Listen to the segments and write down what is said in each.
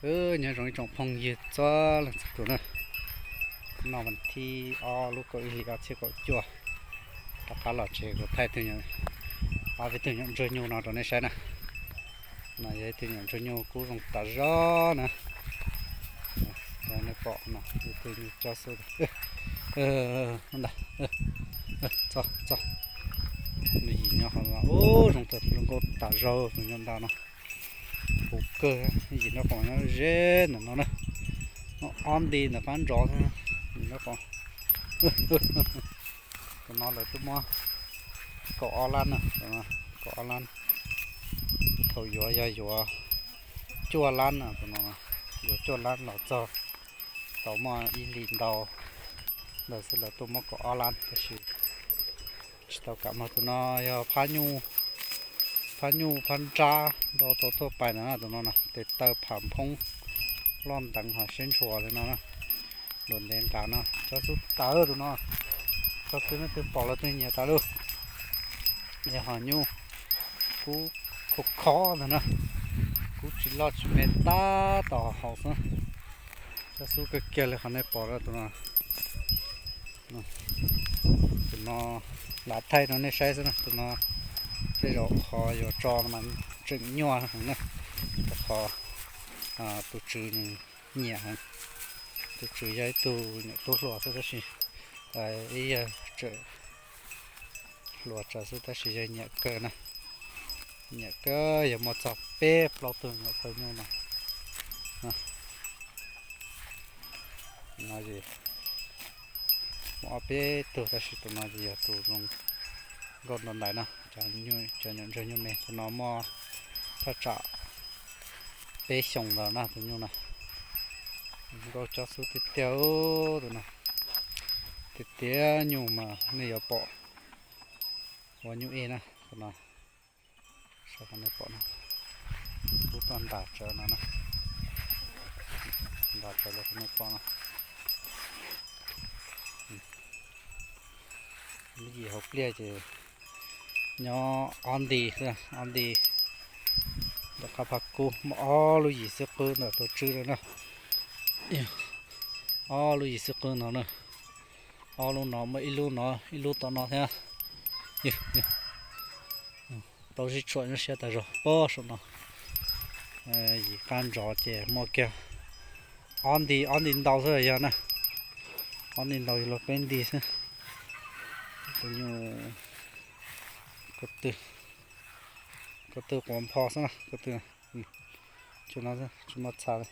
Nyob zoo ib tsoom phooj ywg txhua leej txhua tus na, no vas thib ob lub kaum ib hlis ob txhiab kaum cuaj, rov qab los tsev kuv thaij tus, ob peb tug nyuam ntsuag nyuj no rau nej saib na. No yog ib tug nyuam ntsuag nyuj kub zoo tas zog na. Nej pom no ib tug nyuj cob xub, txo, txo, yim nyob qhov no, ub, zoo nkauj tas zog tus nyuj nta no. Puv kawg, yim nyob qhov nyob ze ntawm no na. Ob nti ntawm qab ntsov xwb, yim nyob qhov. Tus no lawv twb muab kaum ob lab na, kaum ob lab. Thaum yuav yog yuav cuaj lab na, tus no yuav cuaj lab los txog tau muaj ib hlis ntau ntawd xwb lawv tuaj muab kaum ob lab tab sis tsis tau kam mog. Tus no yog phab nyuj, phab nyuj phab nrab rau tau thuaj pais ntawd na, tus no na tes taw pham phoob loj nteev ho siab ntshua li no na. Luam ntev nqas no cob xub tawv tus no, txog twg leej twg pom los twg nyiam tas lauj. Yog ho nyuj kub khov khov ntag na, kub tsis loj tsis me tab tom haus xwb. Cob xub kawg kiag li qhov nej pom tus no. Tus no lam thaij rau nej saib xwb na, tus no tej zaum qhov yuav tso no mas tseem nyuaj heev na, rau qhov tus tswv nws nyiam heev. Tus tswv yog ib tug nyuam tub hluas xwb tab sis, ib yawg tseem hluas tsawv xwb tab sis yawg nyiam kawg na, nyiam kawg, yawg muaj txog peb plaub tug nyuam qhuav nyuj no. No ces muaj ob peb tug tab sis tus no ces yog tus zoo nkauj ntau ntais no, cov nyuam ntsuag nyuj me. Tus no muaj thaj tsam peb xyoos ntawd na tus nyuj no. Nkauj cob xub tiag tiag tus no. Tiag tiag nyuj mas nej yuav pom ua nyuj ib na tus no. Saib qhov nej pom no, kub tuaj ntas tsawv no na, ntas tsawv li qhov nej pom no. Lub yim hauv pliaj ces nyob ob nti xwb, ob nti ntawm qab phab kub, muaj ob lub yim xwb qwb ntawm tus tswv lawm na. Ob lub yim xwb qwb no na, ob lub no muaj ib lub no ib lub tom no thiab. Tau sib tshuam nyuaj siab tas zog pob saum no. Yim qab ntsov ces muaj kiag ob nti, ob nti ntau xwb los yog na, ob nti ntau yog luag peb nti xwb. Tus nyuj ko tw, ko tw quav npho xwb na, ko tw, tsis muaj txha li.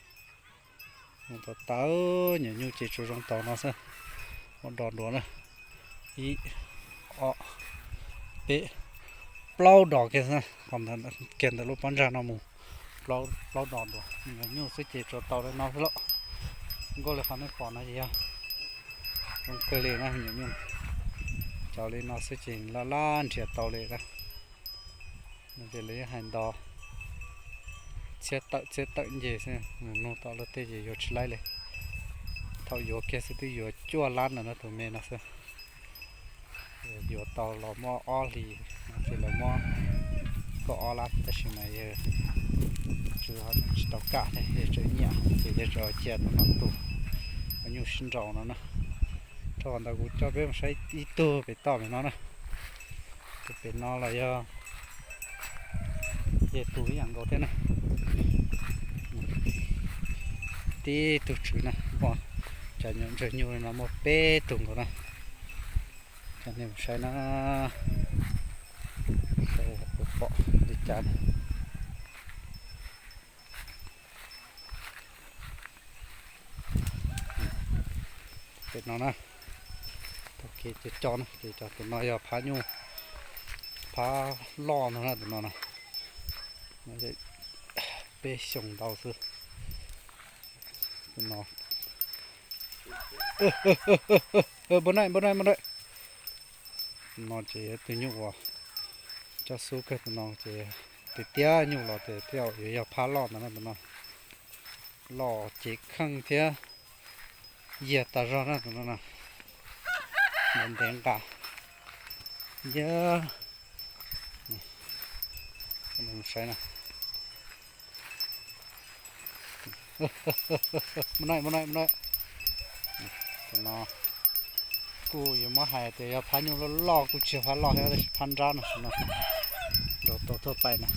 Mus tau tawv, nyuam nyuj ces tsuas zoo tau no xwb. Ua dos duav na, ib, ob, peb, plaub dos kiag xwb, kiag ntawm lub pob ntsag no mus, plaub dos duav. Nyuam nyuj xwb ces tsuas tau li no xwb lauj. Nkauj li qhov nej pom no ces yog zoo kawg li na, nyuam nyuj cov li no xwb ces laj laj nrhiav tau li na. Ces lawv yeej hais nto txhiab tawm txhiab tawm nce xwb, nug tau luag tej ces yuav tsis laib li. Thaum yuav kiag xwb twb yuav cuaj lab ntawm no tus me no xwb. Yuav tau los muaj ob hlis no ces lawv muab kaum ob lab tab sis mas yawg tswv ho tsis tau kam li, yawg tseem nyiam ces yawg tseem cia tus no tu ua nyuj sib nraus no na. Rau qhov ntawd kuv coj peb mus saib ib tug pem toj pem no na. Tus pem no los yog yawg tu ib yam nkaus thiab na. Tib tug tswv na, cov nyuam ntsuag nyuj no muaj peb tug nkaus na. Coj nej mus saib na, saib puas pom li cas na. Pem no na, tau kev cov cov na, ces cov tus no yog phab nyuj, phab loj no na, tus no na, peb xyoos ntau xwb. Tus no, npau na, npau na, npau na. No ces yog tus nyuj uas cob xub kawg, tus no ces tiag tiag nyuj los ces thiaj yuav yog phab loj ntawd na, tus no loj cev kheej thiab yiag tas zog na, tus no na, ntev ntev nqa. Yog, saib na, Mus no, mus no, mus no. Tus no kuj yuav muab hais tias yog phab nyuj loj loj, kuj tsis yog phab loj thiab tab sis phab nrab no, tus no nrau tau tuaj pais na.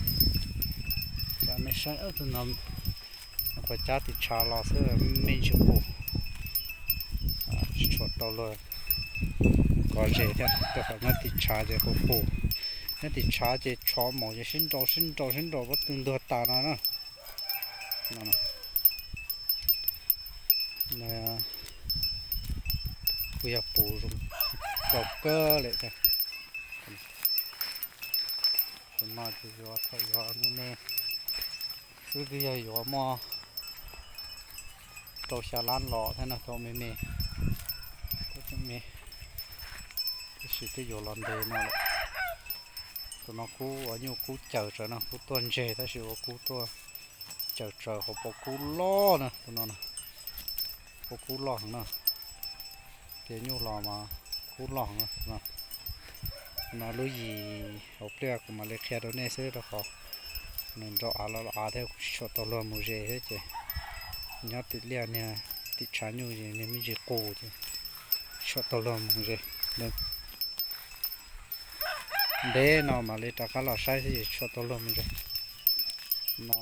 Cov nej saib tus no, qhuav cab tis tshav los xwb me ntsis qus, tsis tshua tau luag kov zes thiab, rau qhov nyob tis tshav ces qus qus, nyob tis tshav ces tshov maum ces sib nrau sib nrau sib nrau pob tw ntuag tas no na. Kuj yog pus zoo kawg kawg li thiab. Tus no ces yuav thaum yuav me me xwb twb yog yuav muaj rau xya lab los thiab no, thaum me me, me, tab sis twb yuav los ntev no lawm. Tus no kub ua nyuj kub caws tsawv no, kub tuaj ntseg tab sis ua kub tuaj caws tsawv hauv paus kub loj na, tus no na, paus kub loj heev na. Tias nyuj los mas kub loj heev na. No lub yim hauv pliaj kuv mam li qhia rau nej xwb rau qhov nws nrau av los los av thiab kuv tsis tshua tau luag mus ze thiab ces nyob tim liaj niag tim tshav nyuj es niag me ntsis qus ces tsis tshua tau luag mus ze. Ntev no mam li rov qab los saib xwb ces tsis tshua tau luag mus ze. No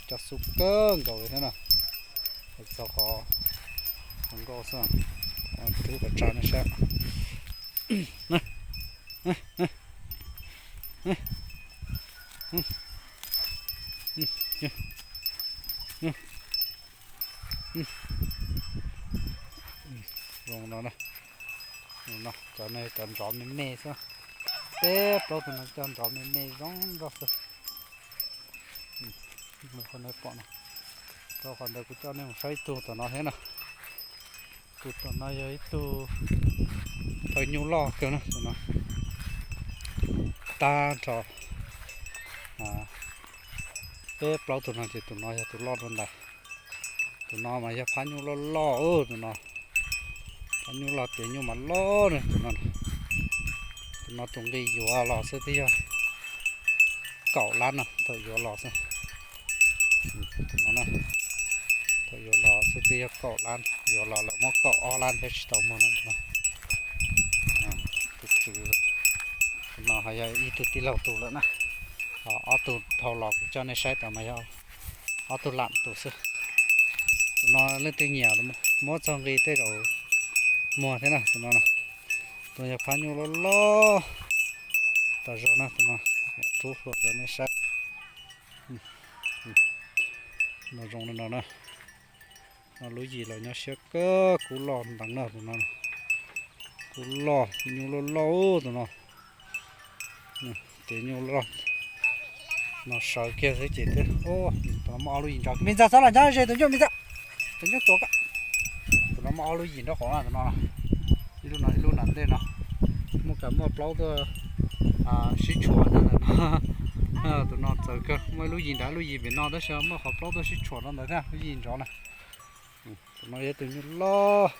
coj xub kawg nkaus li thiab na. Txog qhov hluas nkauj xwb, rub kom tsa nej saib. Zoo no na, zoo no, cov no cov nrov me me xwb. Peb plaub tus no coj nrov me me zoo nraug xwb. Qhov no pom no, rau qhov ntawd kuv coj nej mus saib ib tug tom no thiab na. Tus tom no yog ib tug phaw nyuj loj kawg na, tus no tag nrho peb plaub tus no ces tus no yog tus loj dua ntais. Tus no mas yog phab nyuj loj loj, tus no phab nyuj loj tias nyuj mas loj na, tus no. Tus no tus nqi yuav los xwb twb yog kaum lab no thaum yuav los xwb. Tus no na, thaum yuav los xwb twb yog kaum lab, yuav los lawm muab kaum ob lab thiab tsis tau muag no. Tus tswv, tus no ho yog ib tug tij laug tus lawm na. Ho ob tug dhau los kuv coj nej saib tas mas yog ob tug lam tus xwb. Tus no leej twg nyiam muab txog nqi tej zaum muag thiab na, tus no na. Tus yog phab nyuj loj loj tas zog na, tus no rub hlua rau nej saib. No zoo li no na. No lub yim los nyob siab kawg, kub loj nteev na tus no. Kub loj, nyuj loj loj tus no. Ces nyuj loj no sawv kiag xwb ces twb, tus no muaj ob lub yim nrov. Me ntxawg txhob los nyob ze tus nyuj me ntxawg, tus nyuj tuag koj. Tus no muaj ob lub yim nraub qaum na tus no. Ib lub no ib lub nram ntej no. Muaj kas muaj plaub tuaj sib tshuam nyob ntawm no. Tus no txawv kawg, muaj ib lub yim nrad lub yim pem no tab sis muaj qhov plaub tuaj sib tshuam rau ntawd thiab lub yim nrov na. Tus no yog tus nyuj loj,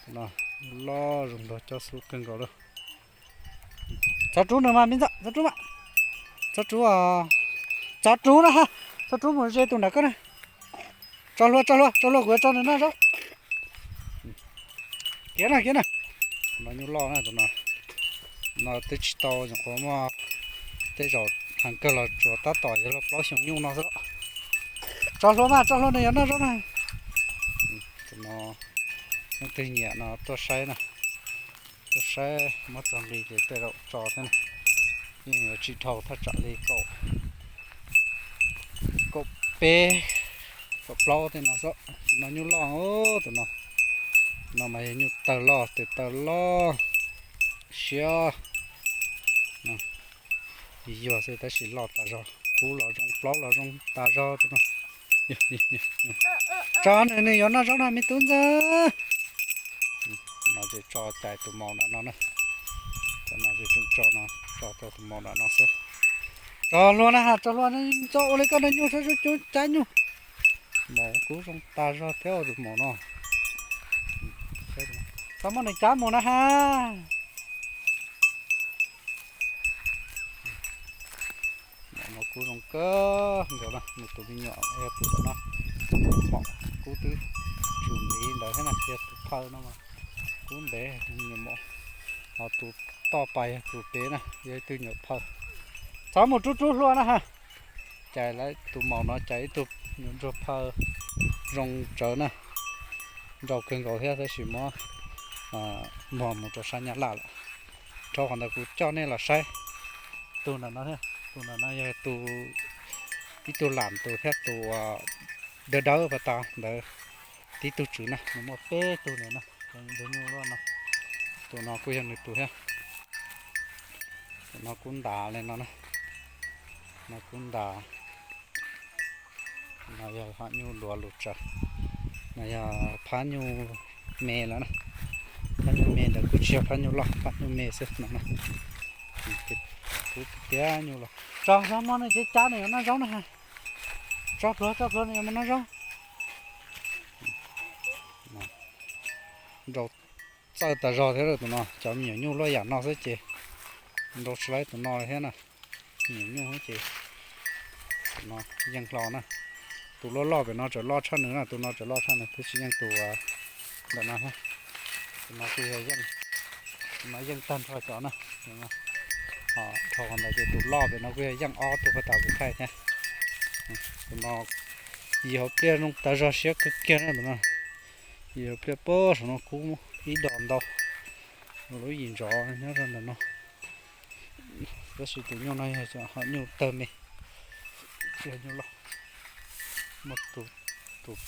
nyuj loj zoo nraug coj xub kawg nkaus li. Txhob rub nws mas me ntxawg, txhob rub mas. Txhob rub, txhob rub na ha, txhob rub mus ze tus nram koj na. Tso hlua, tso hlua, tso hlua kuv yuav tso nws noj zaub. Kiag na, kiag na. No nyuj loj na tus no. No twb tsis tau nyuam qhuav muaj, tej zaum heev kawg los tsuas tab tom yuav luag plaub xyoos nyuj no xwb. Tso hlua mas, tso hlua nws yuav noj zaub na. Tus no leej twg nyiam no tuaj saib na, tuaj saib muab txog nqi ces tej zaum tso thiab na. Yeej yuav tsis dhau thaj tsam li kaum, kaum peb, kaum plaub tej no xwb. Tus no nyuj loj, tus no, no mas yog nyuj tawg loj, tes taw loj, siab yuag xwb tab sis loj tas zog, kub los zoo, plaub los zoo tas zog tus no. Tso nws, nws yuav noj zaub no me tub ntxawg. No ces tso cais tus maum nram no na. Cov no ces tseem tso no, tso rau tus maum nram no xwb. Tso hlua na ha, tso hlua, tso ua li koj no nyuj sab sub cub cab nyuj. Maum kub zoo tas zog thiab tus maum no. Txhob muab nws cab mus na ha. Maum no kub zoo kawg nkaus na, nws tus me nyuam yog tus tom no. mom, kub twb tsum ntiv ntawd thiab na, yog tus phaw no mas kub ntev me nyuam mom, ho tus toj pas yog tus pem na yog ib tug nyuam phaw. Txhob mus rub rub hlua na ha. Cais lawm tus maum no cais ib tug nyuam ntsuag phaw zoo tsawv na, nrau kawg nkaus thiab tab sis muab muag mus rau sab Nyab Laj lawm. Rau qhov ntawd kuv coj nej los saib tus ntawm no thiab, tus ntawm no yog tus, ib tug lam tus thiab tus dawb dawb pas tas ntawd, tib tug tswv na, nws muaj peb tug ntawd na, tus nyuj loj no, tus no kuj yog nws tus thiab. Tus no kub ntas li no na, no kub ntas. No yog hom nyuj luav lus tsaws, no yog phab nyuj me lawm na. Phab nyuj me ntawd kuj tsis yog phab nyuj loj, phab nyuj me xwb no na. Kub tiag nyuj loj. Tso, tso, muab nej cab cab nws yuav noj zaub na ha. Tso plhuav, tso plhuav nws yuav mus noj zaub. Nrau txawj tas zog thiab tus no, cov me nyuam nyuj loj yam no xwb ces nrau tsis laib tus no thiab na. Me nyuam nyuj ces tus no yeej hlo na. Tus loj loj pem no tseem loj tshaj nws na, tus no tseem loj tshaj nws, twb tsis yeej tus ntawm no thiab. Tus no kuj yog yeej, tus no yeej tag nrho cov na. Ho dhau qhov ntawd ces tus loj pem no kuj yog yeej ob tug pas tas kuv thaij thiab. Tus no yim hauv pliaj zoo tas zog siab kawg kiag na tus no. Yim hauv pliaj puag saum no kub ib dos ntau, lub yim ntsos nyob rau ntawm no. Tab sis tus nyuj no yog hom nyuj tawg me, tsis yog nyuj loj. Muaj tus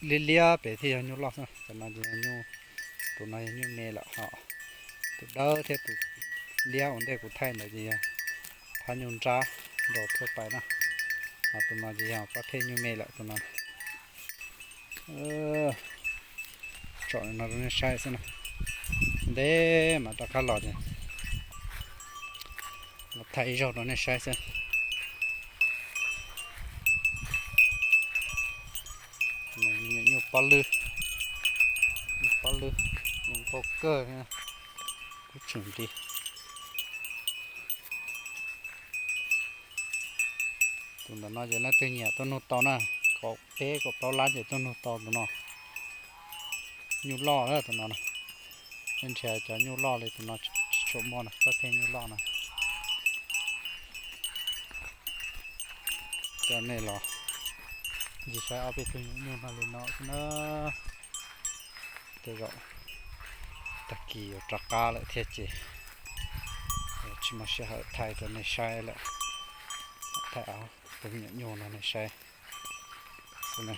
liab liab pem thiaj yog nyuj loj xwb, cov no ces yog nyuj, tus no yog nyuj me lawm ho. Tus dawb thiab tus liab ua ntej kuv thaij ntawd ces yog phab nyuj nrab nrau thuaj pais na. Ho tus no ces yog pab phej nyuj me lawm tus no. Tsom li no rau nej saib xwb na. Ntev mas rov qab los ces los thaij ib zaug rau nej saib xwb. Nyuj pob lwb, nyuj pob lwb, nyuj nkauj kawg, kub tshwm nti. Tus ntawm no ces leej twg nyiam tuaj nug tau na, kaum peb kaum plaub lab ces tuaj nug tau tus no. Nyuj loj na tus no, nej nrhiav cov nyuj loj li tus no tsis tshua muaj na, pab phej nyuj loj na. Coj nej los ncig saib ob peb tug nyuam nyuj no li no xwb na. Tej zaum tag kis yuav rov qab lawm thiab ces tsis muaj sij hawm thaij rau nej saib lawm. Thaij ob tug nyuam nyuj no nej saib xwb na.